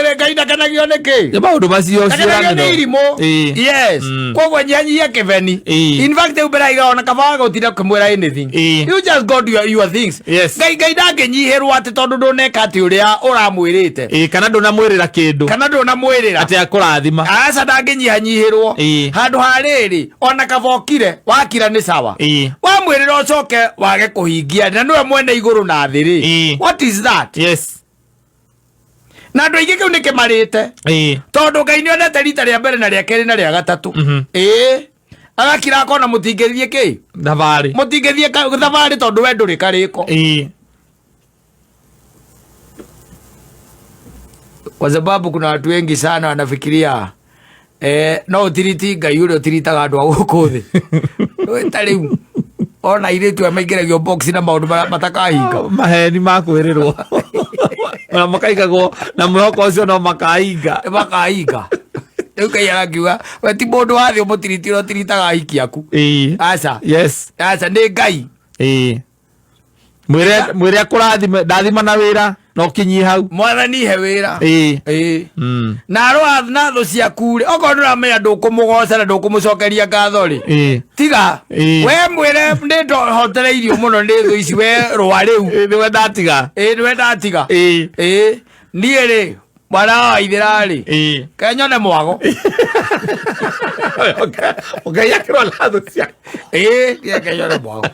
Ngai Ngai ndakenagio nĩ kĩ? Nĩ maũndũ macio Ndakenagio nĩ ciĩranĩro. irimũ. Ĩĩ. Yes. Koguo nyihanyihia kĩbeni. Ĩĩ. In fact rĩu mbere aiga ona kaba gũtinda ũkĩmwĩra anything. Ĩĩ. You just go do your things. Yes. Ngai Ngai ndangĩnyihĩrwo atĩ tondũ ndũneka atĩ ũrĩa ũramwĩrĩte. Ĩĩ, kana ndũnamwĩrĩra kĩndũ Kana ndũnamwĩrĩra. atĩ akũrathima. Aca ndangĩnyihanyihĩrwo. Ĩĩ. Handũ ha rĩrĩ ona kaba ũkire wakira nĩ sawa. Ĩĩ. Wamwĩrĩra ũcoke wage kũhingia na nĩwe mwene igũrũ na thĩ rĩ. Ĩĩ. What is that? Yes. Na andũ aingĩ kĩu nĩ kĩmarĩte. Ĩĩ. Tondũ Ngai nĩ onete rita rĩa mbere na rĩa kerĩ na rĩa gatatũ. Ĩĩ. Agakira akona mũtingĩthiĩ kĩ? Thabarĩ. Mũtingĩthiĩ thabarĩ tondũ we ndũrĩ karĩko. Ĩĩ. Kwa sababu kuna watu wengi sana wanafikiria no utiriti Ngai ũrĩa ũtiritaga andũ a gũkũ thĩ. Wĩ ta rĩu ona airĩtu aya maingĩragio box na maũndũ marĩa matakahinga. Maheni ma kwĩrĩrwo na makaigagwo na mwĩhoko ũcio no makahinga. Makahinga. Rĩu Ngai arakiuga we ti mũndũ wa thĩ ũmũtiriti ũrĩa ũtiritaga ahiki aku. Ĩĩ. Aca. Yes. Aca nĩ Ngai. Ĩĩ. Mwĩre mwĩre akũrathime ndathima na wĩra na ũkinyie hau. Mwathani he wĩra. Ĩĩ. Ĩĩ. Na arũa na thũ ciaku rĩ, okorwo ndũramenya ndũkũmũgoca na ndũkũmũcokeria ngatho rĩ, Ĩĩ. tiga. Ĩĩ. We mwĩre nĩ ndohotereirio mũno nĩ thũ ici we rũa rĩu. Ĩĩ nĩwe ndatiga. Ĩĩ nĩwe ndatiga. Ĩĩ. Ĩĩ. Niĩ rĩ, mwana wa ithĩra rĩ, Ĩĩ. kenyone mwago. Ũkaiakĩrwo na thũ ciaku. Ĩĩ, kenyone mwago.